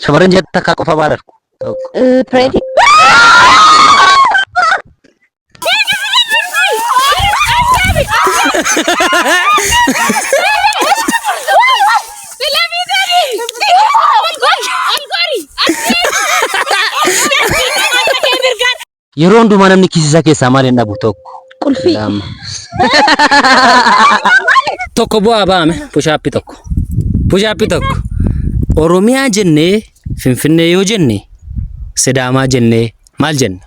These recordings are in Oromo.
Shamarran ji'a takkaa qofa maal argu? Tokko. Pireedii. Yeroo hundumaa namni kiisii isaa keessaa maal hin dhabu? Tokko. Qulfii. Lama. Tokko bu'aa ba'ame. Pushaappii tokko. Pushaappii tokko. Oromiyaa jennee Finfinnee yoo jenne Sidaamaa jennee maal jenna?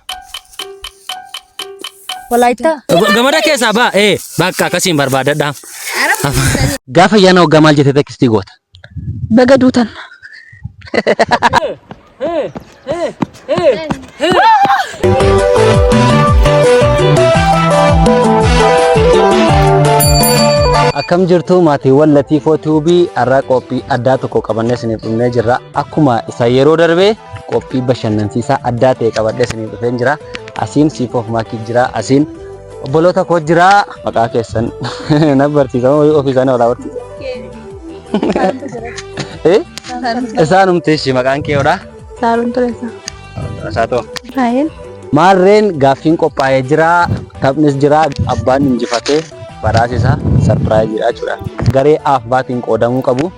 Walaayittaa. Gamada keessaa ba'a. Ee bakka akkasiin barbaadadha. Gaafa ayyaana waggaa maal jettee tekstii goota? Baga duutan. Akkam jirtu maatiiwwan Latiifoo Tuubii har'a qophii addaa tokko qabannee isiniif dhufnee jirra. Akkuma isa yeroo darbee qophii bashannansiisaa addaa ta'e qabadhee isiniif dhufeen jira. Asiin Siifoof Maakii jira. Asiin obboloota koo jira. Maqaa keessan na barsiisa ofii isaanii walaa barsiisa. Eh? Isaanumti ishii maqaan kee hodha. Saaruun Tureessaa. Isaa ta'u. Raahel. Maarreen gaaffiin qophaa'ee jira. Taphnis jira. Abbaan injifatee badhaasi isaa sarpiraayiziidha jechuudha. Garee A fi B'tiin qoodamuu qabu.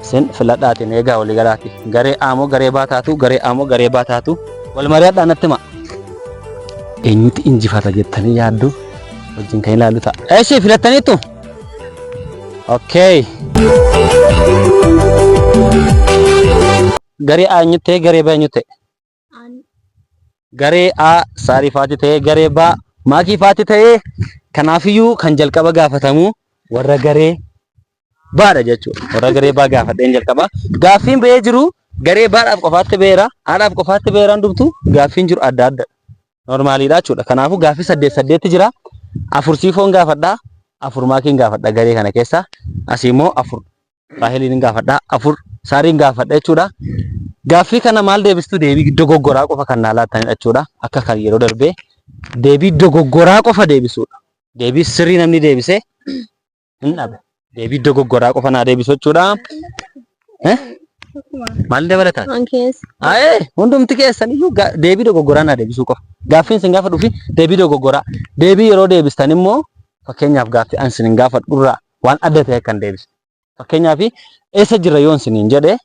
Isin filadhaatiin eegaa walii galaati. Garee A moo garee B taatu? Garee A moo garee B taatu? Wal mari'adhaa natti hima. Eenyutu injifata jettanii yaaddu? Wajjin kan ilaallu ta'a. Eshi filattaniittu? Okay. Garee A eenyu ta'e garee B eenyu ta'e? Garee A Saarii faati ta'e garee B Maakii faati ta'e kanaafiyyuu kan jalqaba gaafatamu warra garee B'dha jechuudha. Warra garee B gaafadheen jalqaba. Gaaffiin ba'ee jiru garee B'dhaaf qofaatti ba'eera. A'dhaaf qofaatti ba'eera hundumtu gaaffiin jiru adda adda. Normaaliidha jechuudha. Kanaafuu gaaffii saddeet saddeetti jira. Afur siifoon gaafadha. Afur maakiin gaafadha garee kana keessa. Asii immoo afur Raaheliin gaafadha. Afur Saariin gaafadha jechuudha. Gaaffii kana maal deebistu deebii dogoggoraa qofa kan naa laattanidha jechuudha. Akka kan yeroo darbee deebii dogoggoraa qofa deebisuudha. Deebii sirrii namni deebise hin dhabe. Deebii dogoggoraa qofa naa deebisu jechuudha. Eh? Maal dabalataan? Waan keessa. Ayee hundumti keessan iyyuu deebii dogoggoraa naa deebisuu qofa. Gaaffiin isin gaafa dhufi deebii dogoggoraa. Deebii yeroo deebistan immoo fakkeenyaaf gaaffii an isin gaafadhurraa waan adda ta'e akka hin deebisne. Fakkeenyaaf eessa jirra yoon isiniin jedhe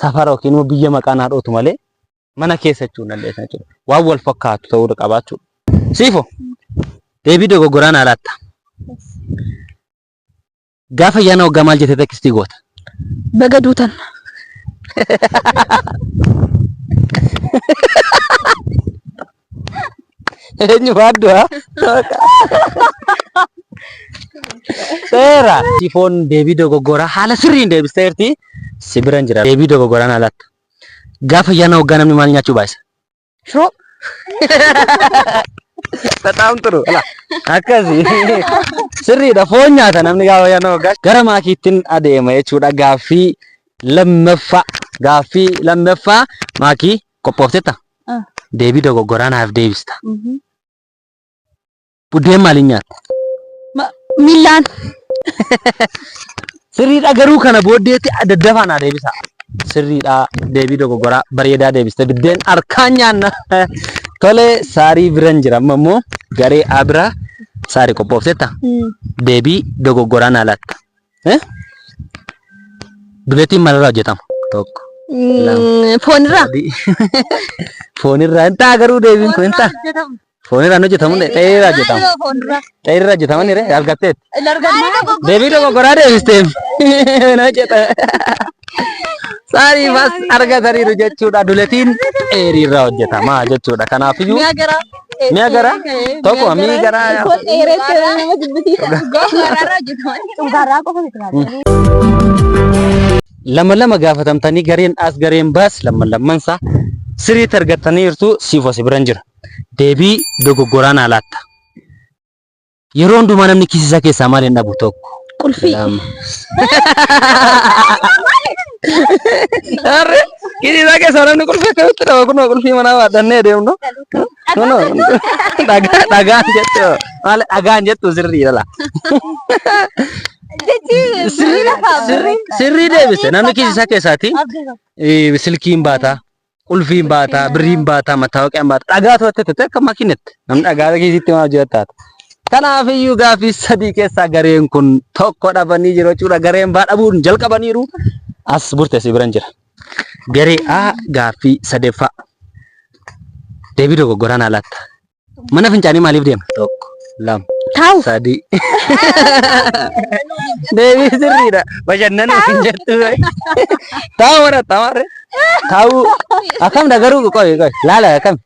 safara yookiin immoo biyya maqaa naa dhootu malee mana keessa jechuu hin dandeessan jechuudha. Waan wal fakkaatu ta'uu qaba jechuudha. Siifo deebii dogoggoraa naa laatta. Gaafa ayyaana waggaa maal jettee tekstii goota? Baga duutan. Eenyu baaddu'a? Seera. Sifoon deebii dogoggoraa haala sirriin deebisteerti. Si biran jira. Deebii dogoggoraa naa laatta. Gaafa ayyaana waggaa namni maal nyaachuu baay'isa? Shiroo. Bexaam turu. Akkasi. Sirriidha foon nyaata namni gaafa ayyaana waggaa. Gara maakiittin adeema jechuudha. Gaaffii lammaffaa. Gaaffii lammaffaa maakii qophooftetta? Ah. Deebii dogoggoraa naaf deebista. Buddeen maaliin nyaatta? Miillaan. Sirriidha garuu kana booddeetti daddafaa naa deebisa. Sirriidha deebii dogoggoraa bareedaa deebiste biddeen harkaan nyaanna. Tole saarii biran jira amma immoo garee A bira saarii qophoofteetta. Deebii dogoggoraa naa laatta. Eh? Duletiin maalirraa hojjetama? Tokko. Lama. Foonirraa. Sadii. Foonirraa hin ta'a garuu deebiin kun hin ta'a. Foonirraa hin hojjetamu xeerraa hojjetama. Xeerraa hojjetama ni ree argatteetti. Deebii dogoggoraa deebisteef. Hin hojjeta. Saarii bas argataniiru jechuudha. Duletiin xeeriirraa hojjetama jechuudha. Kanaafiyyuu Mi'a garaa. Mi'a garaa? Tokko mi'i garaa. Kun dheeressee nama jibbisiisa. Cungaarraa qofa miti laata. Lama lama gaafatamtanii gareen as gareen baas lama lammansaa sirriitti argattaniirtu siif si biran jira. Deebii dogoggoraa naa laatta. Yeroo hundumaa namni kiisii isaa keessaa maal hin dhabu? Tokko. Qulfii. Lama. Harre kiisii isaa keessaa namni qulfii akkamitti dhaba? Kunoo qulfii manaa baadhannee deemnu. Kunoo dhagaa dhagaan jettu maal dhagaan jettu sirrii dhala. Sirrii sirrii sirrii deebise namni kiisii isaa keessaati. Silkiin baata, qulfiin baata, birriin baata, mattaawaqiyaan baata. Dhagaa to'atte to'atte akka makiinatti. Namni dhagaa keessatti maal hojjeta taata. Kanaafiyyuu gaaffii sadii keessaa gareen kun tokko dhabanii jiru jechuudha. Gareen baa dhabuun jalqabaniiru. As burte si biran jira. Garee A gaaffii sadeeffaa. Deebii dogoggoraan alaatta. Mana fincaanii maaliif deema? Tokko, lama, Taa'u. sadii. Deebii sirriidha. Bashannanuuf hin jettu. Taa'u warra taa'u Taa'u akkamidha garuu qoy qoy laala akkam.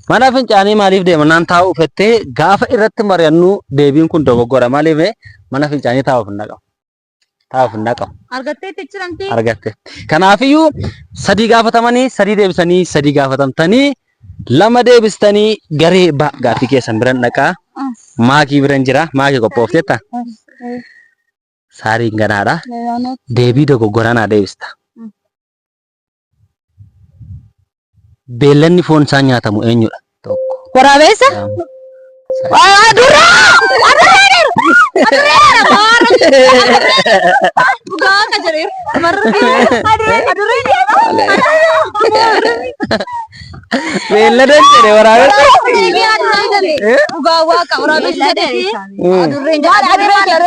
Mana fincaanii maaliif deema naan taa'u fettee gaafa irratti mari'annu deebiin kun dogoggora maaliif mana fincaanii taa'uuf hin dhaqamu. Taa'uuf hin dhaqamu. Argatteetti jechuudha Argatteetti. Kanaafiyyuu sadii gaafatamanii sadii deebisanii sadii gaafatamtanii lama deebistanii garee ba gaaffii keessan biran dhaqaa. Maakii biran jira. Maakii qophoofteetta? Saariin ganaadha. Deebii dogoggoraa naa deebista. Beellanni foon isaa nyaatamu eenyudha? Tokko. Waraabessa? Lama. Sadii. Adurree! Adurree! Adurree! Dhugaa akka jedheeru. Adurree! Adurree! Beellada jedhe waraabessa. Dhugaa waaqa waraabessa jedhee. Adurreen jedhe.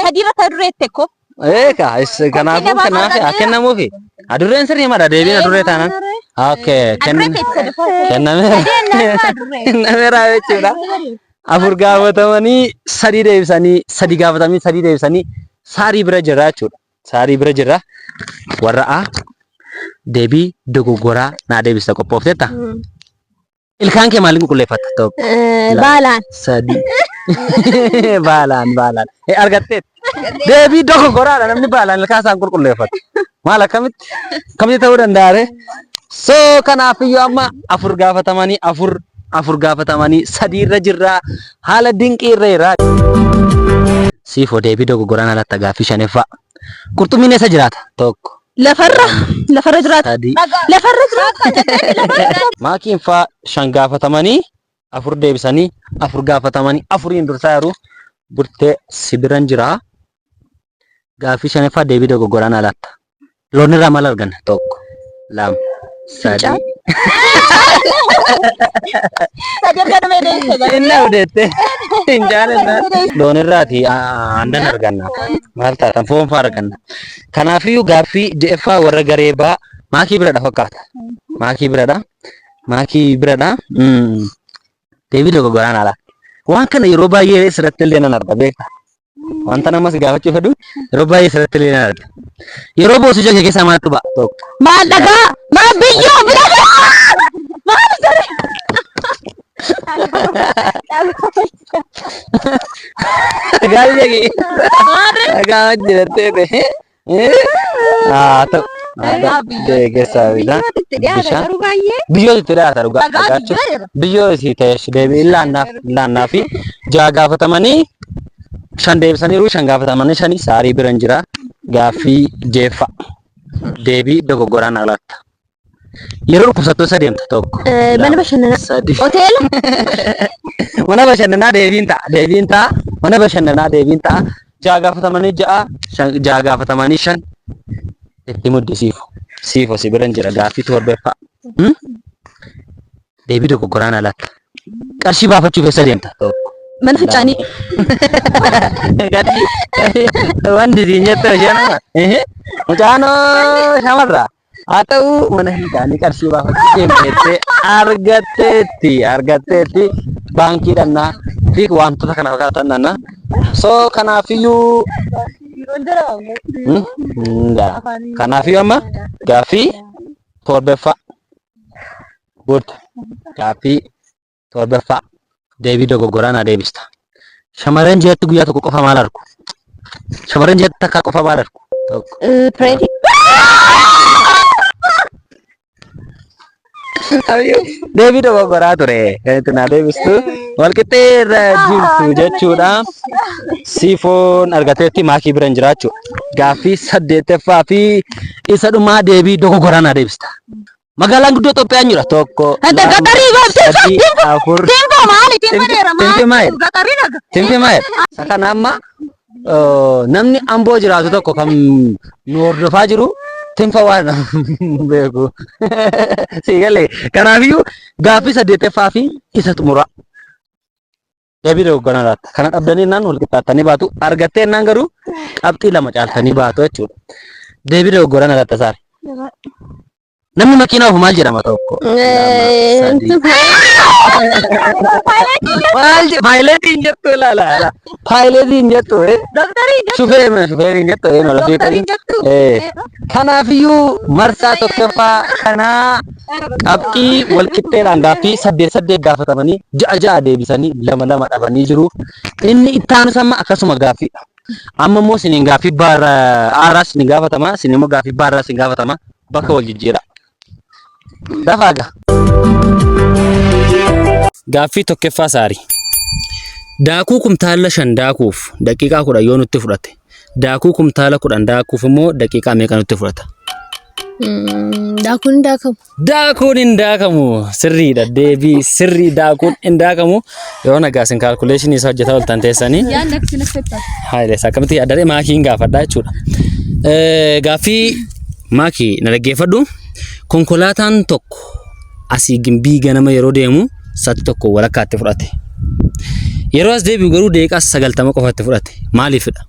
Sadii irratti adurree itti ekkoo. Eeka kanaafuu kanaaf haa kennamuufi. Adurreen sirrii mala deebiin adurree taanaan. Okay kennameera. Kennameera jechuudha. Afur gaafatamanii sadii deebisanii sadii gaafatamanii sadii deebisanii saarii bira jirra jechuudha. Saarii bira jirra. Warra A deebii dogoggoraa naa deebista qophoofteetta? Ilkaan kee maaliin qulqulleeffatta? Tokko, lama, Baalaan. sadii. Baalaan, baalaan. Argatteet. Deebii dogoggoraadha namni baalaan ilkaan isaan qulqulleeffatu. Maal akkamitti? Akkamitti ta'uu danda'a ree? So kanaafiyyuu amma afur gaafatamanii afur afur gaafatamanii sadii irra jirra. Haala dinqii irra jira. Siifoo deebii dogoggoraan alatta gaaffii shanaffaa. Qurxummiin eessa jiraata? Tokko, Lafarra lafarra jiraata. sadii. Lafarra jiraata. Maakiin faa shan gaafatamanii afur deebisanii afur gaafatamanii afuriin dursaa jiru. Burtee si biran jira. Gaaffii shanaffaa deebii dogoggoraan alatta. Loon irraa maal arganna? Tokko, lama, sadii. Sadii arganna deebise. Inni abdeette. Hin jaalanna. Loon irraati aannan arganna. Maal taatan foon fa'aa arganna. Kanaafiyyuu gaaffii ja'affaa warra garee baa maakii biradha fakkaata. Maakii biradha. Maakii biradha. Deebii dogoggoraan ala. Waan kana yeroo baay'ee sirratti illee nan arga beekta. Wanta nama si gaafachuu fedhu yeroo baay'ee sirratti illee nan arga. Yeroo boosu ija kee keessaa maaltu ba'a? Tokko. Maal dhagaa? Maal biyyoo? Dhagaa! Maal jedhe? Dhagaa ija kee. Dhagaa hojjetattee ta'e. Haa ta'u. Haa ta'u. Deeggarsaa bishaan. Bishaan. Biyyootu itti dhiyaata dhugaa. Dhagaachuuf biyyoo isii ta'es deebii illaannaaf illaannaa fi ja'a gaafatamanii shan deebisaniiru shan gaafatamanii shani saarii biran jira gaaffii jeeffa deebii dogoggoraan alaatta. Yeroo dhukkubsattuu isa deemta tokko. Mana bashannanaa. Sadi. Hoteela. Mana bashannanaa deebiin ta'a. Deebiin ta'a. Mana bashannanaa deebiin ta'a. Ja'a gaafatamanii ja'a. Shan ja'a gaafatamanii shan. Itti muddi siifo. Siifo si biran jira gaaffii torbaffaa. Deebii dogoggoraan alatti. Qarshii baafachuuf eessa deemta? Tokko. Mana fincaanii. Wanti siin jette isheen amma. Mucaanoo shamarra. Haa ta'u mana fincaanii qarshii baafachuu deemte jettee argatteetti argatteetti baankii dhannaa fi wantoota kana fakkaatan dhannaa. So kanaafiyyuu kanaafiyyuu amma gaaffii torbaffaa burte gaaffii torbaffaa deebii dogoggoraa naa deebista. Shamarran ji'atti guyyaa tokko qofa maal argu? Shamarran ji'atti takka qofa maal argu? Tokko. Pireedii. Deebii dogoggoraa ture. Kan itti naa deebistu. Walqixxee irra jirtu jechuudha. Siifoon argateetti maakii bira hin jiraachuu. Gaaffii saddeettaffaa fi isa dhumaa deebii dogoggoraa naa deebista. Magaalaan guddoo Itoophiyaa eenyudha? Tokko, Anta lama, gaxarii baabtee sadii, afur. Timbo maali? Timbo dheera Timpi maali? maali? Gaxarii dhaga. Timpi maali? Isa kana amma namni Amboo jiraatu tokko kan nu hordofaa jiru Tinfa waan beeku. Sii galee. Kanaafiyyuu gaaffii saddeettaffaa fi isa xumuraa. Deebii dogoggora laatta. Kana dhabdanii naan wal qixxaattanii baatu. Argattee naan garuu qabxii lama caaltanii baatu jechuudha. Deebii dogoggora laatta saari. Namni makiinaa oofu maal jedhama tokko? Lama, sadii. Maal jedhu? Paayileetii hin jettu ilaala. Paayileetii hin jettu. Dooktarii jettu. Shufeer shufeerii hin jettu. Dooktarii jettu. Kanaafiyyuu marsaa tokkoffaa kanaa qabxii walqixxeedhaan gaaffii saddeet saddeet gaafatamanii ja'a ja'a deebisanii lama lama dhabanii jiru. Inni itti aanus amma akkasuma gaaffiidha. Amma immoo isiniin gaaffii baarraa aarraa isin gaafatama isin immoo gaaffii baarraa isin gaafatama bakka wal jijjiira. Dafaa gaa. Gaaffii tokkoffaa saarii. Daakuu kumtaala 5 daakuuf daqiiqaa 10 yoo nutti fudhate daakuu kumtaala 10 daakuuf immoo daqiiqaa meeqa nutti fudhata? Daakuun hin daakamu. Daakuun hin daakamu. Sirriidha. Deebii sirrii daakuun hin daakamu. Yeroo nagaa isin kaalkuleeshinii isaa hojjetaa ooltan teessanii. Yaadni akkasii natti fakkaata. Haayilees akkamitti yaaddaree maakiin gaafadhaa jechuudha. Gaaffii maakii na dhaggeeffadhu. Konkolaataan tokko asii gimbii ganama yeroo deemu sa'aatii tokko walakkaatti fudhate. Yeroo as deebi'u garuu daqiiqaa 90 qofatti fudhate. Maaliifidha?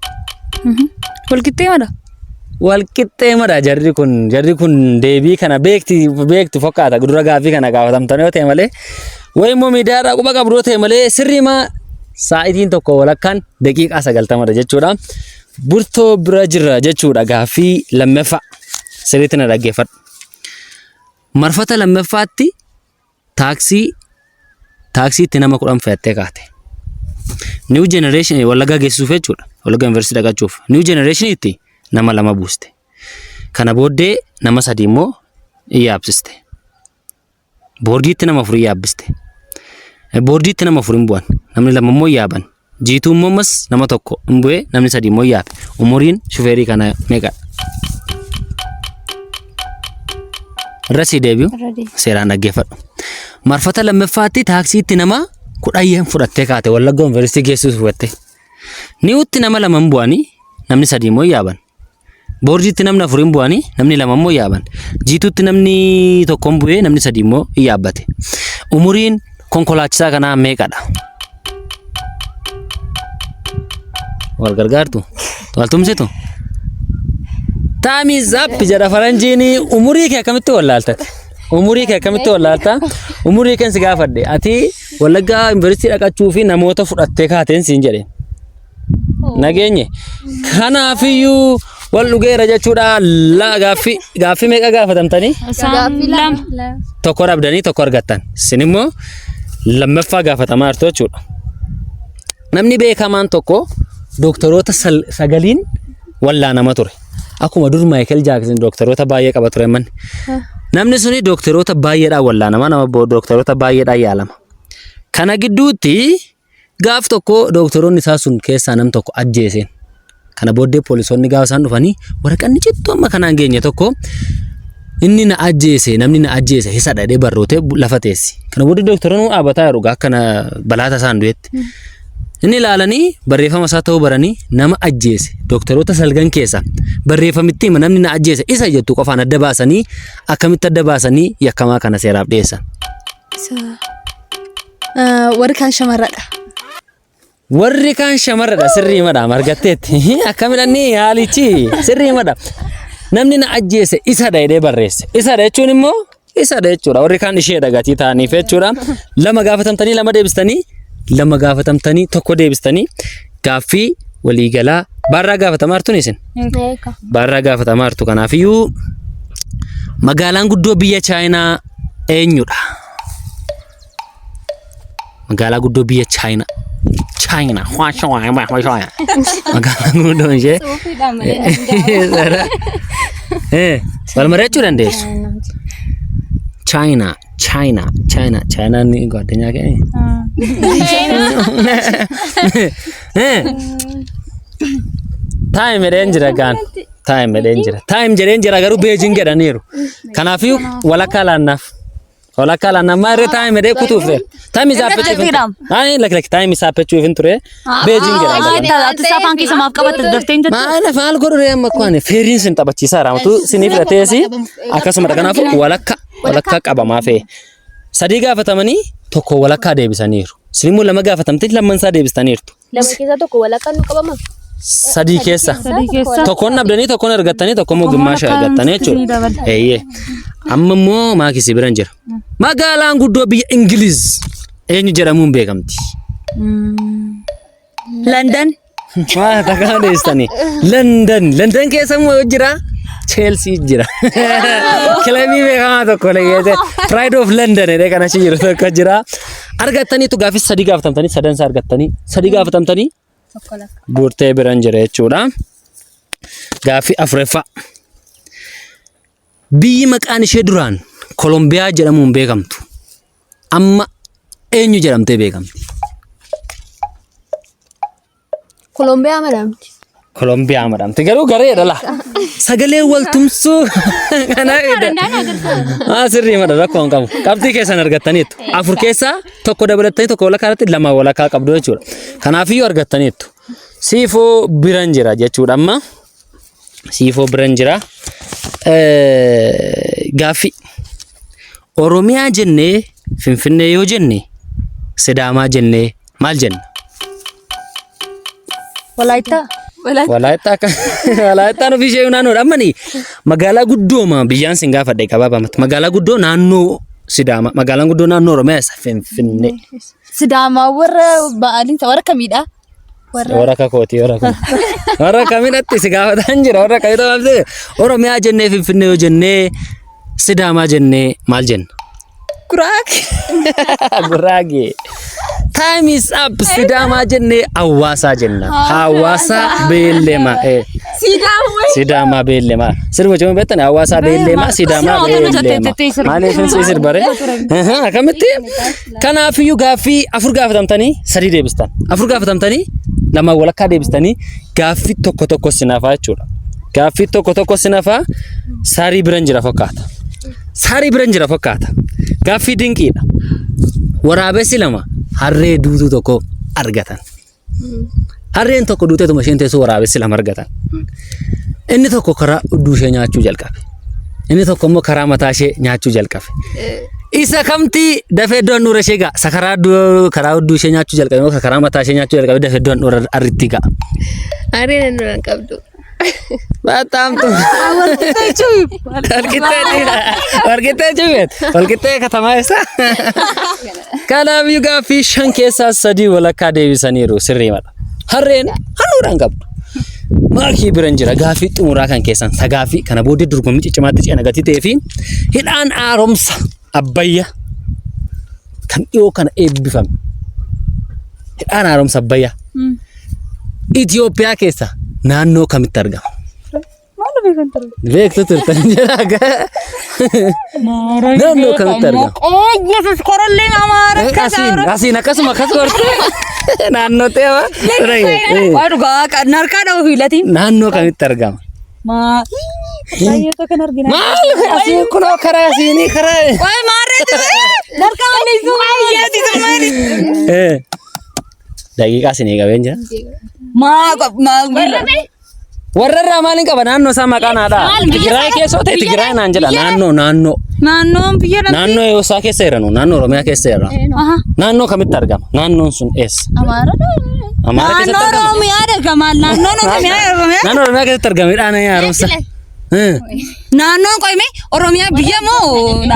Walqixxee mala. Walqixxee mala jarri kun jarri kun deebii kana beekti beektu fakkaata dura gaaffii kana gaafatamtan yoo ta'e malee wayi immoo miidiyaadhaa quba qabdu yoo ta'e malee sirrii maa saa'itiin tokko walakkaan daqiiqaa 90dha jechuudha. Burtoo bira jirra jechuudha gaaffii lammaffaa sirriitti na dhaggeeffadhu. Marfata lammaffaatti taaksii taaksiitti nama 10 fe'attee kaate. New generation Wallaggaa geessisuuf jechuudha. Wallaggaa yuunivarsiitii dhaqachuuf. New generation itti nama lama buuste. Kana booddee nama sadi immoo in yaabsiste. Boordiitti nama afur yaabbiste. Boordiitti nama afur hin bu'an. Namni lama immoo yaaban. Jiituu immoo ammas nama tokko hin bu'e namni sadi immoo yaabe. Umuriin shufeerii kana meeqa? Irra sii deebi'u Irra deebi'u. seeraan dhaggeeffadhu. Marfata lammaffaatti taaksiitti nama 10 fudhattee kaate Wallagga Yuunivarsiitii geessuuf fudhatte. Ni'utti nama lama hin bu'anii namni sadi immoo yaaban. Boordiitti namni afur hin bu'anii namni lama immoo yaaban. Jiituutti namni tokko hin bu'ee namni sadi immoo hin yaabbate. Umuriin konkolaachisaa kanaa meeqadha? Wal gargaartu? Wal tumsitu? Time is up jedha faranjiin umurii kee akkamitti wallaaltate? Umurii kee akkamitti wallaalta? Umurii keen si gaafadhe. Ati Wallaggaa yuunivarsiitii dhaqachuu fi namoota fudhattee kaateen siin jedhe. Nageenye. Kanaafiyyuu wal dhugeera jechuudha. La gaaffii gaaffii meeqa gaafatamtanii? Isaan lama. Tokko dhabdanii tokko argattan. Isin immoo lammaffaa gaafatamaa jirtu jechuudha. Namni beekamaan tokko dooktaroota sagaliin wallaanama ture. Akkuma dur Maayikel Jaaksin dooktaroota baay'ee qaba ture manni. Namni suni dooktaroota baay'eedhaan wallaanama nama dooktaroota baay'eedhaan yaalama. Kana gidduutti Gaaf tokko doktoroonni isaa sun keessaa nam tokko ajjeeseen. Kana booddee poolisoonni gaafa isaan dhufanii waraqanni cittuu amma kanaan geenye tokko inni na ajjeese namni na ajjeese isa dhadhee barrootee lafa teessi. Kana booddee doktoroonni dhaabataa jiru akka na balaa tasaan du'etti. Inni ilaalanii barreeffama isaa ta'uu baranii nama ajjeese doktoroota salgan keessa barreeffamitti hima namni na ajjeese isa jettu qofaan adda baasanii akkamitti adda baasanii yakkamaa kana seeraaf dhiyeessan. Isa Warri kaan shamarradha. Warri kaan shamarradha sirrii madha margatteetti. Akkamidha inni haalichi sirrii madha. Namni na ajjeese isadha jedhee barreesse. Isadha jechuun immoo isadha jechuudha. Warri kaan isheedha gatii ta'aniif jechuudha. Lama gaafatamtanii lama deebistanii lama gaafatamtanii tokko deebistanii gaaffii waliigalaa baarraa gaafatamaa jirtuun isin. Baarraa gaafatamaa jirtu kanaafiyyuu magaalaan guddoo biyya Chaayinaa eenyudha? Magaalaa guddoo biyya Chaayinaa. Chaayinaa. Magaalaan guddoon ishee. Wal mari'achuu dandeessu. Chaayinaa. Chaayinaa. Chaayinaa. Chaayinaan ni addunyaa keenya. Taayim jedheen jira gaan. Taayim jedheen jira. Taayim jedheen jira garuu Beejing jedhaniiru. Kanaafuu walakkaa laannaaf. Walakkaa laanna amma irra taa'e medee kutuuf ta'e. Time is up jechuuf. Ani lak lak time is up jechuuf hin ture. Beejing jedha. Ati afaan keessa maaf qabatte daftee hin jettu. Maal maal godhu ree amma kwani feeriin sin taphachiisaa raamtu sinii fudhateesi akkasumadha kanaafuu walakka walakkaa qabamaa fe'e. Sadii gaafatamanii tokko walakkaa deebisaniiru. Isin immoo lama gaafatamtee lamman isaa deebistaniirtu. Lama keessaa tokko walakkaan nu qabama. Sadii keessa. Sadii keessa. Tokkoon dhabdanii tokkoon argattanii tokko immoo gimmaasha walakkaan argattanii isinii jechuudha. dabala. Eeyyee. Amma immoo maakisi biran jira. Magaalaan guddoo biyya Ingiliz eenyu jedhamuun beekamti? London. Waa takkaa deessanii. London. London keessa immoo yoo jira Chelsea jira. Kilabii beekamaa tokko leeyyeete. Pride of London jedhee kan achi jiru tokko jira. Argattaniitu gaaffii sadii gaafatamtanii sadan isaa argattanii sadii gaafatamtanii burtee biran jira jechuudha. Gaaffii afuraffaa. Biyyi maqaan ishee duraan Kolombiyaa jedhamuun beekamtu amma eenyu jedhamtee beekamti? Kolombiyaa madamti. Kolombiyaa madamti. Garuu gareedha laa. Sagalee wal tumsuu kana Haa sirrii madha rakkoo hin qabu. Qabxii keessan argattaniittu. Afur keessaa tokko dabalattanii tokko walakkaa irratti lama walakkaa qabdu jechuudha. Kanaafiyyuu argattaniittu. Siifoo biran jira jechuudha amma. Siifoo biran jira. Gaaffii. Oromiyaa jennee Finfinnee yoo jenne Sidaamaa jennee maal jenna? Walaayittaa. Walaayittaa akka Walaayittaan ofii ishee naannoodha. Amma ni magaalaa guddooma biyyaan sin gaafadhe gabaabamatti. Magaalaa guddoo naannoo Sidaamaa magaalaan guddoo naannoo Oromiyaa isa Finfinnee. Sidaamaa warra ba'aaliin warra kamiidha? Warra akka kooti warra kun. Warra kamidhatti si gaafataan jira warra kamidha maal Oromiyaa jennee Finfinnee yoo jennee Sidaamaa jennee maal jenna? Guraagee. Guraagee. Time is up. Sidaamaa jennee Hawaasaa jenna. Hawaasaa beellema. Sidaamaa beellema. Sirba cimuu beektan Hawaasaa beellema Sidaamaa beellema. Maaliif hin sirbare? Akkamitti? Kanaafiyyuu gaaffii afur gaafatamtanii sadii deebistan. Afur gaafatamtanii lamaan walakkaa deebistanii gaaffii tokko tokko sin hafaa jechuudha. Gaaffii tokko tokko sin hafaa saarii biran jira fakkaata. Saarii biran jira fakkaata. Gaaffii dinqiidha. Waraabessi lama harree duutuu tokko argatan. Harreen tokko duuteetuma isheen teessoo waraabessi lama argatan. Inni tokko karaa udduu ishee nyaachuu jalqabe. Inni tokko immoo karaa mataa ishee nyaachuu jalqabe. Isa kamti dafee iddoo handhuura ishee ga'a? Isa karaa karaa udduu ishee nyaachuu jalqabe moo karaa mataa ishee nyaachuu jalqabe dafee iddoo handhuura arritti ga'a? Harreen handhuura hin qabdu. በጣም ጥሩ walqixxee jechuun walqixxee katamaa eessa? Kanaafiyyuu gaaffii shan keessaa sadii walakkaa deebisaniiru sirriimadha. Harreen handhuura hin qabdu. Maakii biran jira gaaffii xumuraa kan keessan sagaaffii kana booddee dorgommii ciccimaatti ceena gatii ta'ee fi hidhaan haaromsa Abbayya kan dhiyoo kana eebbifame. Hidhaan haaromsa Abbayyaa Itoophiyaa keessa naannoo kamitti argama? Maal beekan ture? Beektu turtan jedha. Naannoo kamitti argama? Oh, Yesus korolleen Amaara Asiin asiin akkasuma akkas gortee naannoo ta'e Waa dhugaa narkaa dha'uu fiilatiin. naannoo kamitti argama? Maa. Baay'ee kan argina. Maal asiin kunoo karaa asiinii karaa. Waay maarree ture. Narkaa malee waayyaati maali. Daqiiqaa isinii qabeen jira. Maa maa Warra irraa maaliin qaba naannoo isaa maqaa naadha. Tigraay keessa ta'e Tigraay naan jedha naannoo naannoo. Naannoon biyya lafti. Naannoo eessaa keessa jiranu naannoo Oromiyaa keessa jira. Naannoo kamitti argama? Naannoon sun eessa? Amaara Amaara keessatti Naannoon argama. Oromiyaa argama. Naannoon Oromiyaa argama. Naannoo Oromiyaa keessatti argama hidhaan haaromsa. Naannoon qoyme Oromiyaa biyya moo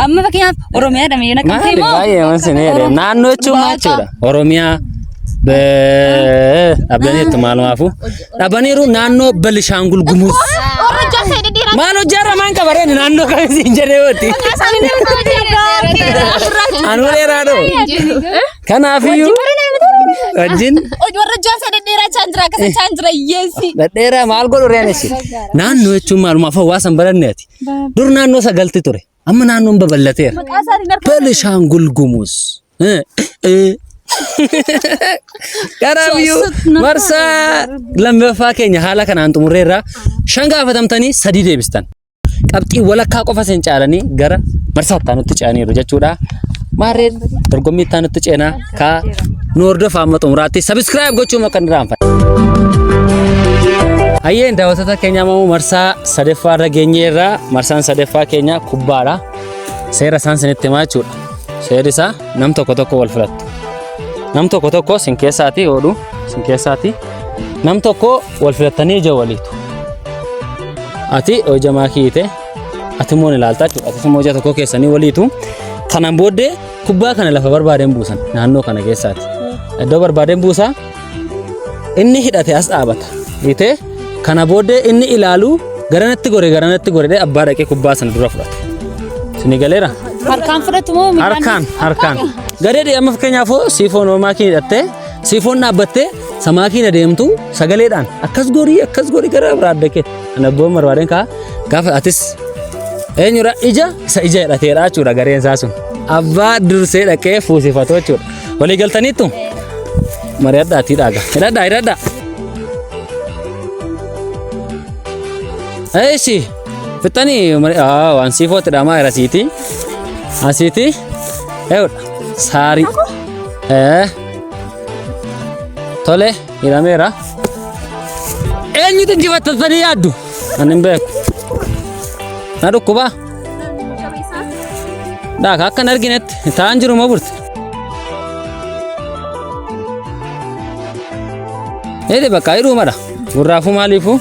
amma fakkeenyaaf Oromiyaa dha mee naqamtee Maali moo? baay'ee wanti ni jedhe. Naannoo jechuun maal jechuudha? Oromiyaa dhabdaniitu maalumaafuu. Dhabaniiru naannoo Belishaangul Gumuz. Warra jaarsa dhedheeraa Maal hojjaarra maan qabareen naannoo kamisiin jedhee hooti. Anuu dheeraa dhoo. Kanaafiyyuu wajjin warra jaarsa dhedheeraa chaan jira akkasa chaan jira hiyyeessi. dhedheeraa maal godhu reenesi. Naannoo jechuun maalumaaf hawaasa hin baranne ati. Dur naannoo sagalti ture. Amma naannoon babal'ateera. Maqaa isaatiin harka Belishaangul Gumuz. Kanaafiyyuu marsaa lammaffaa keenya haala kanaan xumurreerra. Shan gaafatamtanii sadii deebistan. Qabxii walakkaa qofa isin caalanii gara marsaa itti aanutti ce'aniiru jechuudha. Maarree dorgommii itti aanutti ceenaa kaa nu hordofaa amma xumuraatti subscribe gochuu akka hin irraanfanne. Hayyeen daawwattoota keenya ammoo marsaa sadaffaa irra geenyeerra. Marsaan sadaffaa keenya kubbaadha. Seera isaan isinitti himaa jechuudha. Seerri isaa nam tokko tokko wal filattu. Nam tokko tokko sin keessaati oodhu sin keessaati. Nam tokko wal filattanii ija waliitu. Ati ija maakii hiite ati immoo ni ilaalta jechuudha. Atis immoo ija tokko keessanii waliitu. Kanaan booddee kubbaa kana lafa barbaadeen buusan naannoo kana keessaati. Iddoo barbaadeen buusaa inni hidhate as dhaabata. Hiitee kana booddee inni ilaalu garanatti gore garanatti gore abbaa dhaqee kubbaa sana dura fudhata. Isinii galeera? Harkaan fudhatu moo miilaan? Harkaan harkaan. Gadee amma fakkeenyaaf hoo siifoon hoo maakiin hidhattee siifoon dhaabbattee samaakiin adeemtu sagaleedhaan akkas gorii akkas gorii gara biraa adda kee. Ana abboon barbaadeen kaa gaafa atis eenyudha ija isa ija hidhateedha jechuudha gareen isaa sun. Abbaa dursee dhaqee fuusifatu jechuudha. Walii galtaniittu? Mari'adhaatii dhaaga. Hidhadhaa hidhadhaa. Eessi fixxanii waan siifootti dhamaa jira asiiti. Asiiti. Eewudha. Saarii. Tole hidhameera. Eenyutu injifattanii yaaddu? Ani hin beeku. Na dhukkubaa? Dhaaka akka hin arginetti ta'an jiru moo burte? Hidhi bakka hidhuu mala. Gurraafuu maaliifuu?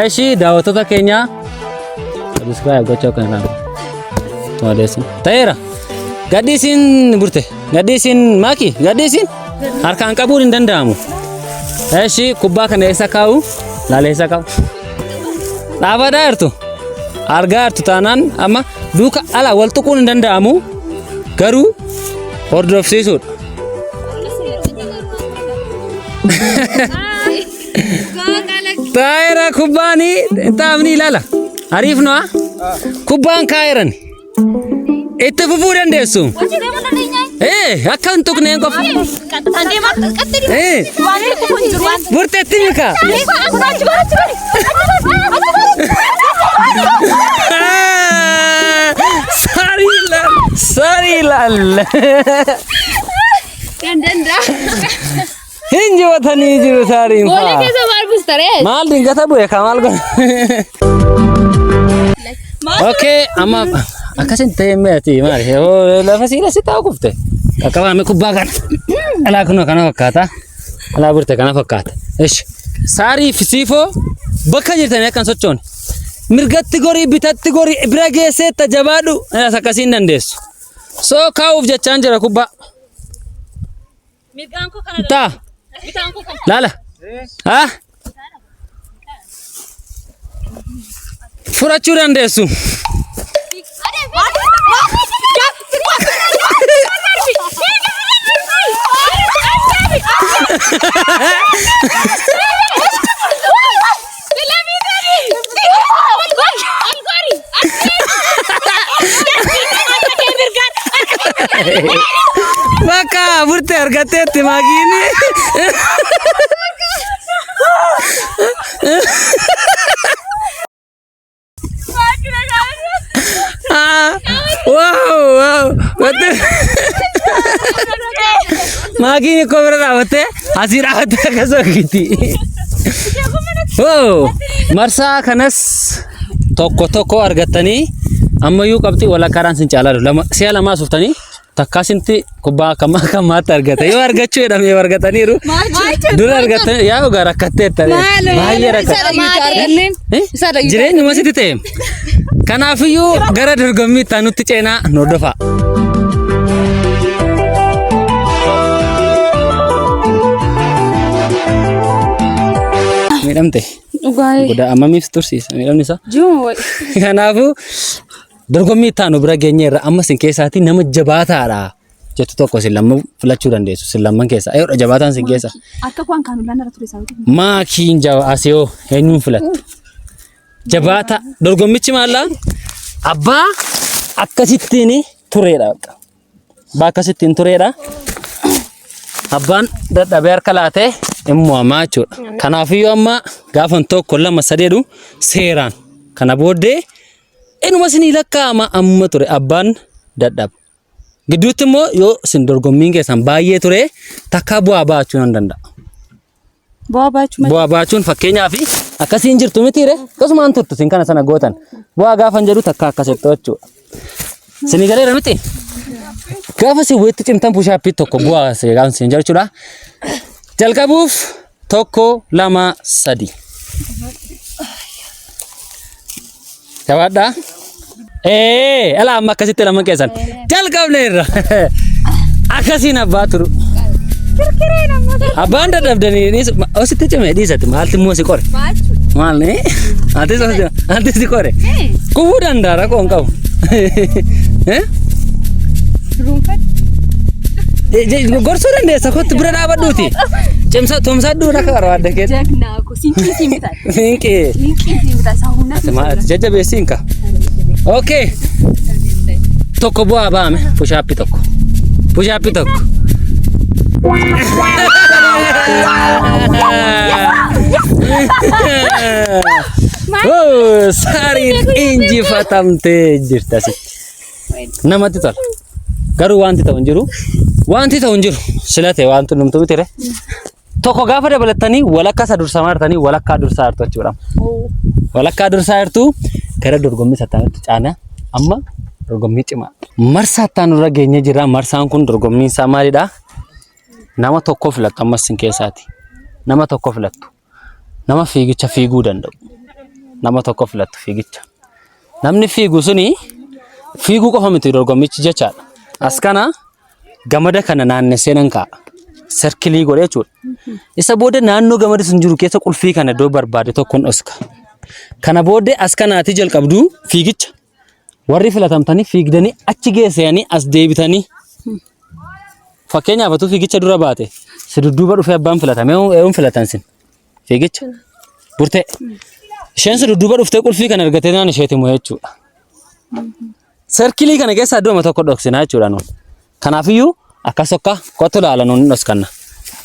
Eshi daawwattoota keenya subscribe gochuu akka hin irraanfanne. Odeessin. Ta'eera. Gadhiisiin burte. Gadhiisiin maaki. Gadhiisiin harkaan qabuun hin danda'amu. Eshi kubbaa kana eessa kaa'u? Laala eessa kaa'u? Dhaabadhaa jirtu. Argaa jirtu taanaan amma duuka ala wal tuquun hin danda'amu. Garuu hordofsiisuudha. Taa'eera kubbaani taa'amni ilaala. Ariifnoo kubbaan kaa'eeran. Itti fufuu dandeessu. Ee akka hin tuqneen qofa. Ee burteetti mika. Sari ilaal. Sari ilaal. Hinjifatanii jiru saariin Boolla faa. keessa maal buustaree? Maal dingata bu'e ka maal godhe? Okay, amma akkasin ta'e meeti maali? Yoo lafa siila si taa'u kufte. Qaqqabaame kubbaa kana. Alaa kunoo kana fakkaata. Alaa burte kana fakkaata. Ishi. Saarii fi siifoo bakka jirtanii akka hin sochoone. Mirgatti gorii bitatti gorii bira geesseetta jabaadhu. Akkasiin dandeessu. Soo kaa'uuf jechaan jira kubbaa. Mirgaan koo kana Ta. bitaan koo kana. Lala. Ha? Furachuu dandeessu. Bakka burte argatteetti maakiin. Wow, wow. Maakiin koo bira dhaabattee asii dhaabattee akkas hojjetti. Wow! Marsaa kanas tokko tokko argattanii ammayyuu qabxii walakkaadhaan sin caalaa jiru. Lama si'a lamaa suuftanii takkaa sinti kubbaa akkam akkamaatti argate. Yoo argachuu jedhame yoo argataniiru dura argatanii yaa dhugaa rakkatteetta. Baay'ee rakkatte. Eh? Jireenyuma sitti ta'e. Kanaafiyyuu gara dorgommii itti aanutti ceenaa nu hordofaa. Miidhamte. Dhugaa'ee. Goda ammamiif si tursiisa miidhamni isaa. Ji'uma wayi. Kanaafuu dorgommii itti aanu bira geenyeerra amma isin keessaatii nama jabaataadha jettu tokko isin lamman filachuu dandeessu isin lamman keessaa. Eeyyoodha jabaataan isin keessa. Akka waan kaanu laan irra ture isaa. Maakiin jaba asiyoo eenyuun filattu? Jabaata dorgommichi maallaa abbaa akkasittiin tureedha bakka. Abbaa akkasittiin tureedha. Abbaan dadhabee harka laatee hin mo'amaa jechuudha. Kanaafiyyuu amma gaafan tokko lama sadeedhu seeraan kana booddee inuma isinii lakkaa'ama amma ture abbaan dadhaba. Gidduutti immoo yoo isin dorgommiin keessan baay'ee ture takkaa bu'aa ba'achuu nan danda'a. Bu'aa baachuu malee. Bu'aa ba'achuun fakkeenyaaf akkasiin jirtu mitiire akkasumaan turtu isin kana sana gootan. Bu'aa gaafan jedhu takka akkasitti jechuudha. Isinii galeera miti? Gaafa isin wayitti cimtan pushaappii tokko bu'aa gaafa isin jechuudha. Jalqabuuf 1 2 3. Jabaadhaa. Ee, ala amma akkasitti lama keessan jalqabneerra. Akkasiin abbaa turu. Abbaan dadhabdanii dhiisu ositti cime dhiisati maalti immoo si qore. Maal ne? Atis atis si qore. Kufuu danda'a rakkoo hin qabu. Eh? Gorsuu dandeessa kottu bira dhaabadhuuti. Cimsa tumsadhuu akka barbaadde keessa. Jagnaa ko sinqii siin bitaa. Sinqii. Sinqii siin bitaa isaa humna. Ati ati jajjabeessiin ka. Okay. Tokko bu'aa ba'ame pushaappii tokko. Pushaappii tokko. Oh, Saariin injifatamtee jirti asitti. Namatti tola. Garuu wanti ta'u hin jiru. Wanti ta'u hin jiru. Sila ta'e wanti hundumtuu miti ree. Tokko gaafa dabalattanii walakkaa isa dursamaa jirtanii walakkaa dursaa jirtu jechuudha. Walakkaa dursaa jirtu gara dorgommii sattaanitti caana amma dorgommii cimaa. Marsaa itti irra geenyee jira. Marsaan kun dorgommiin isaa maalidha? Nama tokko filattu ammas isin keessaati. Nama tokko filattu. Nama fiigicha fiiguu danda'u. Nama tokko filattu fiigicha. Namni fiigu suni fiiguu qofa miti dorgommichi jechaadha. As kana gamada kana naannessee nan kaa'a. Sarkilii godhee jechuudha. Isa booda naannoo gamadi sun jiru keessa qulfii kana iddoo barbaade tokkoon dhoska. Kana booddee as kanaati jalqabduu fiigicha. Warri filatamtanii fiigdanii achi geessanii as deebitanii. Fakkeenyaaf atuu fiigicha dura baate si dudduuba dhufee abbaan filatame eeyyuun filatan sin fiigicha burtee. Isheen si dudduuba dhuftee qulfii kana argatee naan isheeti moo jechuudha. Serkilii kana keessa iddooma tokko dhoksinaa jechuudha nuun. Kanaafiyyuu akkas akka kottu laala nuun hin dhoskanna.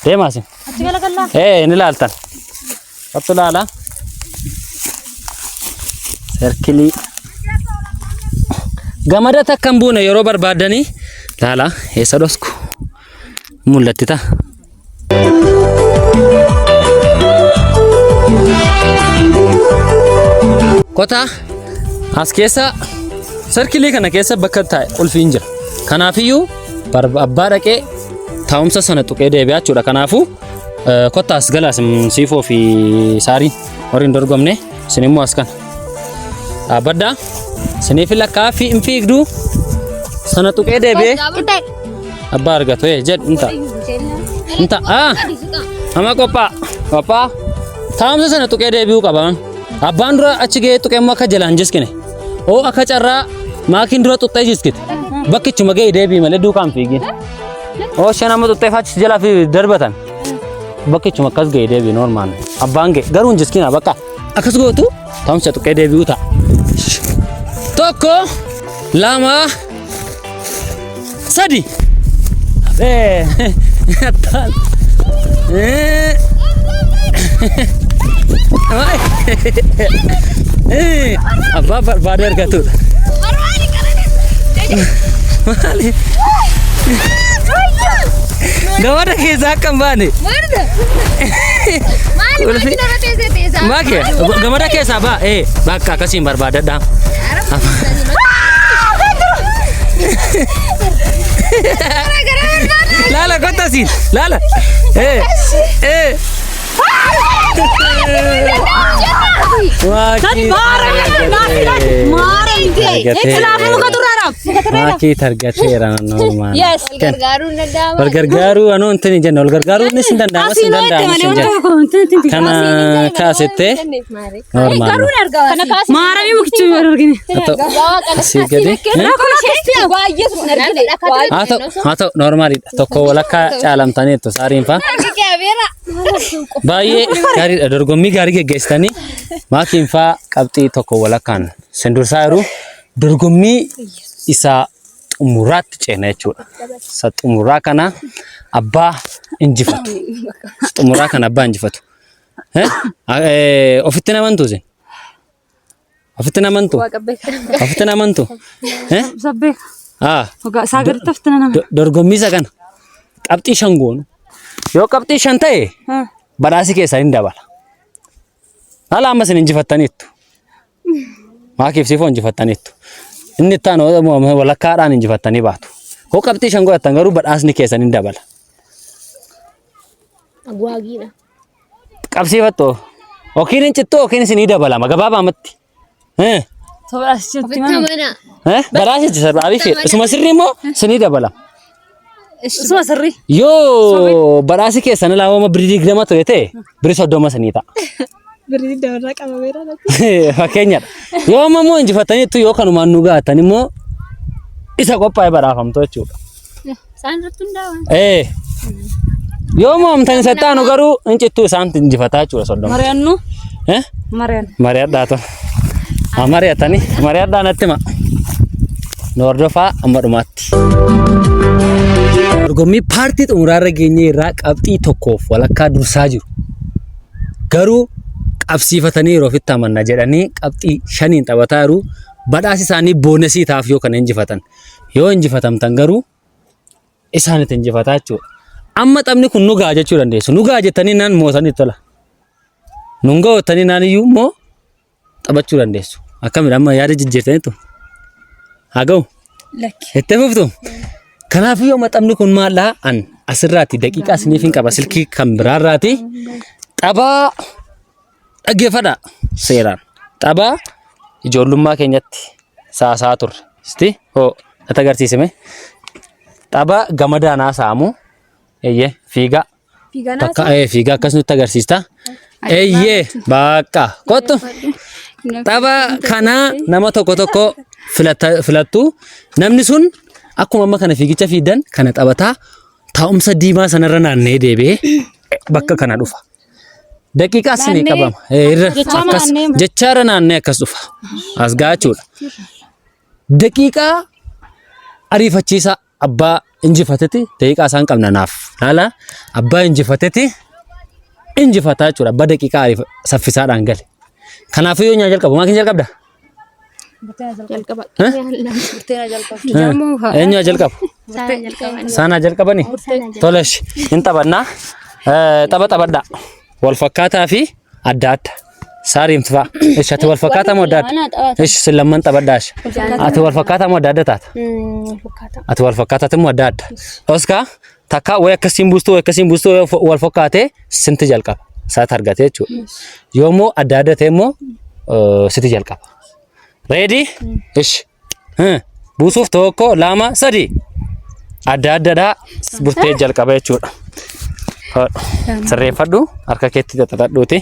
Deemaa isin. Achi galagallaa. Ee ni laaltan. Kottu laala. Serkilii. Gamada takka hin buune yeroo barbaaddanii laala eessa dhosku mul'atti ta'a. Kotaa as keessa sarkilii kana keessa bakka taa'e qulfiin jira. Kanaafiyyuu abbaa dhaqee taa'umsa sana tuqee deebi'aa jechuudha. Kanaafuu kottaa as galaa siifoo fi saariin warri hin dorgomne isin immoo as kana. Dhaabbadhaa isiniif lakkaa fi hin fiigduu sana tuqee deebi'ee Abbaa argatu ee jedhu hin ta'a. Hin ta'a. Ah! Amma qophaa. Qophaa. Taa'umsa sana tuqee deebi'uu qaba. Abbaan dura achi ga'ee tuqee immoo akka jalaan jiskine. Oo akka carraa maakiin dura xuxxee jiskite. Bakkichuma ga'ee deebi'i malee duukaan fiigin. Oo isheen amma xuxxee achi jalaa fi darbatan. Bakkichuma akkas ga'ee deebi'i normaal. Abbaan ga'e garuu hin jiskina bakka. Akkas gootu taa'umsa tuqee deebi'uu ta'a. Tokko lama sadi. Attaan. Abbaa barbaade argatudha. Maali? Gamada keessaa akka hin baane. Maake gamada keessaa baa. Bakka akkasiin barbaadadha. Laala kottu asiin. Laala. Eh. Eh. Maakii targateera normaal. Yes. Gargaaruun danda'ama. Wal gargaaruu anoo hin jenne wal gargaaruun ni sin danda'ama sin danda'ama sin jenne. Kana kaasettee normaal. Kana kaasi. Maaramii mukichi hin argine. Haa ta'u asii gadi. Baay'ee sun argine. Haa ta'u haa ta'u normaalidha. Tokko walakkaa caalamtaniittu saariin faa. Baay'ee gaariidha. Dorgommii gaarii geggeessitanii maakiin faa qabxii tokko walakkaan sin dursaa jiru. Dorgommii isaa xumuraatti ceena jechuudha. Isa xumuraa kana abbaa injifatu. Isa xumuraa kana abbaa injifatu. Eh? Ofitti hin amantu isin? Ofitti hin amantu? Ofitti hin amantu? Eh? Sabbeeka. Ah. Hogaa isaa gaditti haftina nama. Dorgommii isa kana qabxii 5 goonu. Yoo qabxii 5 ta'e badhaasi keessan hin dabala. Haala amma isin injifattaniittu. Maakiif siifoo injifattaniittu. Inni itti aanu walakkaadhaan injifattanii baatu. Yoo qabxii 5 godhattan garuu badhaasni keessan hin dabala. Agwaagiidha. Qabsiifattu. Yookiin hin cittu yookiin isinii dabalama gabaabaamatti. Eh? Sobadhaas jetti Ofitti mana. amana. Eh? Badhaasichi sirrii Isuma sirrii immoo isinii dabalama. Isuma sirrii. Yoo badhaasi keessan ilaawama birrii 20 ture ta'e birrii 30 isinii ta'a. Birrii dabarraa qabameera. Fakkeenyadha. Yoo amma immoo injifattaniittu yoo kanumaan nu gaatan immoo isa qophaa'e badhaafamtu jechuudha. Isaan irratti hundaa'an. Ee. Yoo mo'amtan isa taanu garuu hin cittuu isaan injifataa jechuudha 30. Mari'annu. Eh? Mari'annu. Mari'adhaa ta'u. Haa mari'atanii. Mari'adhaa natti hima. Nu hordofaa amma dhumaatti. Dorgommii paartii xumuraarra geenyee irraa qabxii tokkoof walakkaa dursaa jiru. Garuu qabsiifatanii yeroo ofitti amanna jedhanii qabxii 5n taphataa jiru. Badhaasi isaanii boonasii ta'aaf yoo kana injifatan. Yoo injifatamtan garuu isaanitti injifataa jechuudha. Amma taphni kun nu ga'a jechuu dandeessu. Nu ga'a jettanii naan mootanii tola. Nun ga'u jettanii naan iyyuu immoo taphachuu dandeessu. Akkamidha amma yaada jijjiirtaniitu? Haa ga'u. Lakki. Itti fuftu. Kanaafuu amma taphni kun maallaa an asirraati daqiiqaa isiniif hin qaba silkii kan biraarraati. Taphaa dhaggeeffadhaa seeraan. Taphaa ijoollummaa keenyatti saasaa turre. Isti hoo natti agarsiisime. Tapha gamadaan haasa'amu. Eeyyee fiigaa. Takka fiigaa akkas nutti agarsiista. Eeyyee bakka kottu. Tapha kana nama tokko tokko filattu. Namni sun akkuma amma kana fiigicha fiidan kana taphataa taa'umsa diimaa sanarra naanna'ee deebi'ee bakka kana dhufa. Daqiiqaa isinii qabama. Irra akkas jechaarra naanna'ee akkas dhufa. As ga'a jechuudha. Daqiiqaa ariifachiisaa abbaa injifatetti daqiiqaa isaan qabna naaf. Laala abbaa injifatetti injifataa jechuudha. Abbaa daqiiqaa saffisaadhaan gale. Kanaafuu yoo nyaa jalqabu maatiin jalqabda? Jalqaba. Eenyu haa jalqabu? Isaan haa jalqabani? Tolesh hin taphannaa. Tapha taphadhaa. Wal fakkaataa fi adda adda. Saariimtu fa'a. Ishi ati wal fakkaataa moo adda adda? Ishi sin lamman taphadhaa ishi. Ati wal fakkaataa moo adda adda taata? Ati wal fakkaataati moo adda adda? Oskaa takka wayi akkasiin buustu wayi akkasiin buustu wal fakkaatee sinti jalqaba. Isaati argate jechuudha. Yoo immoo adda adda ta'e immoo siti jalqaba. Ready? Ishi. Buusuuf 1, 2, 3. Adda addadhaa burtee jalqaba jechuudha. Sirreeffadhu harka keetti xaxadhuuti.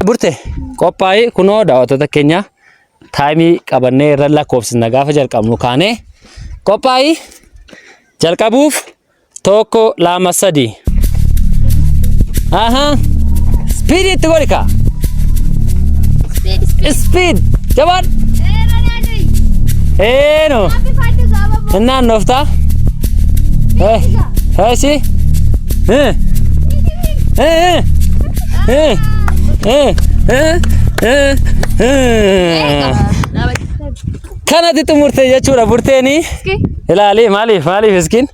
Burte qophaa'ii kunoo daawwattoota keenya taayimii qabannee irra lakkoofsisna gaafa jalqabnu kaanee qophaa'ii jalqabuuf 1, 2, 3. Aha. Speed itti godhi kaa. Speed. Jabaadhu. Eeno. Hin naannoftaa? Eh. Eeshi. Eh. Eh. Eh. Eh. Eh. Eh. Eh. Kanatti xumurte jechuudha burteeni. Ilaali maaliif maaliif iskiin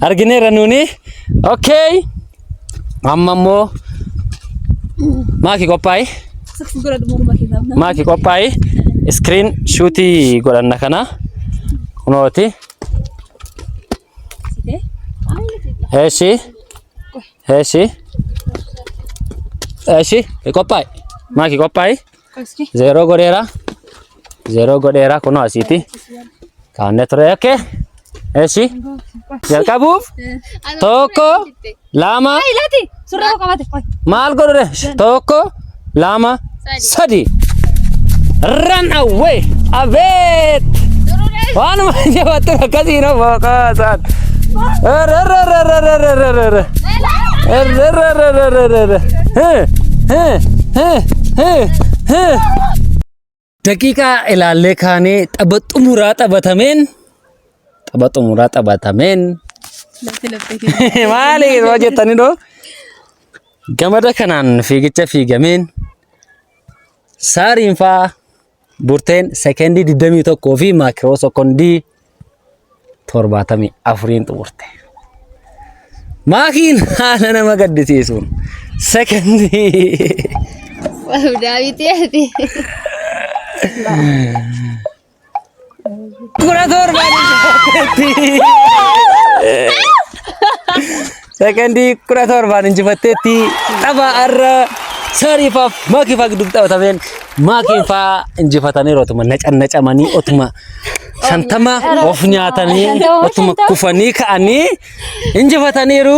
argineerra nuuni. Okay. Amma immoo maaki qophaa'i. Maaki qophaa'i. Iskiriin shuutii godhanna kana. Kunooti. Eeshi. Eeshi. Eeshi. Qophaa'i. Maaki qophaa'i. Zeeroo godheera. Zeeroo godheera kunoo asiiti. Kaannee ture. Okay. Eshi. Jalqabuuf 1, 2 Ilati surree koo qabate. Qoy. Maal godhure? 1, 2, 3. Run away. Abeet. Waanuma jabaattu akkasii na boqotaan. Daqiiqaa ilaallee kaanee tapha xumuraa taphatameen tapha xumuraa taphatameen maali yeroo jettanii doo gamada kanaan fiigicha fiigameen saariin faa burteen sekendii 21 fi maakiroo sekondii 74n xumurte. Maakiin haala nama gaddisiisuun sekondii Daawwitii ati. 17n injifatteetti. Sekondii 17n injifatteetti. Tapha har'a Sariifaaf Maakiifaa gidduutti taphatameen Maakiifaa injifataniiru otuma nacannacamanii otuma 50 of nyaatanii otuma kufanii ka'anii injifataniiru.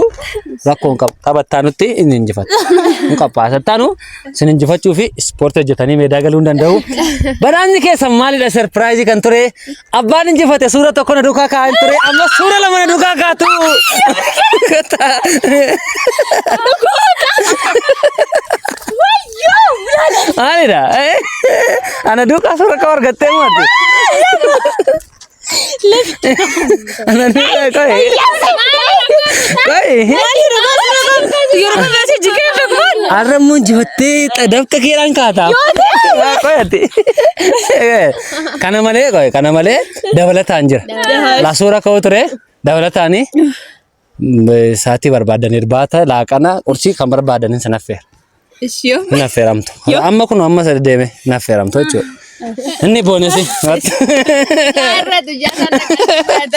Rakkoo hin qabu. Taphattaa nutti inni injifatu. Hin qophaa'aa. Taanu sin injifachuu fi ispoortii hojjetanii meedaa galuu hin danda'u. Badhaasni keessan maalidha? Sarpiraayizii kan ture. Abbaan injifate suura tokko na duukaa kaa'an ture. Amma suura lama na duukaa kaatu. Maalidha? Ana duukaa suura qabu argattee mo'atte. Ana duukaa qoy. Qoy. Yeroo baasee jigee beekuun. Har'a immoo injifattee dafqa keedhaan kaata. Qoy ati. Kana malee qoy kana malee dabalataan jira. La suura ka'uu ture dabalataani sa'aatii barbaadan irbaata laaqana qursii kan barbaadanin sana affeera. Ishiyoo. Hin affeeramtu. Amma kun amma sadi deeme hin affeeramtu jechuudha. Inni boonesi. Irratti jaalala kan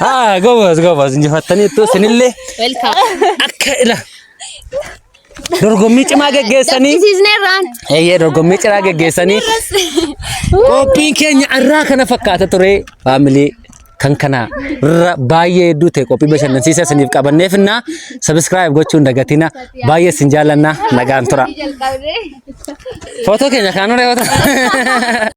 Haa gobas gobas injifattaniittu isinillee Welcome. akka ila dorgommii cimaa geggeessanii Dafqisiisneerraan. eeyyee dorgommii cimaa geggeessanii qophiin keenya irraa kana fakkaata ture faamilii kan kana irra baay'ee hedduu ta'e qophii bashannansiisaa isiniif qabanneefinnaa subscribe gochuun dagatina baay'ee isin jaallanna nagaan tura. Jalqabdee. Footoo keenya kaanuu reewwata.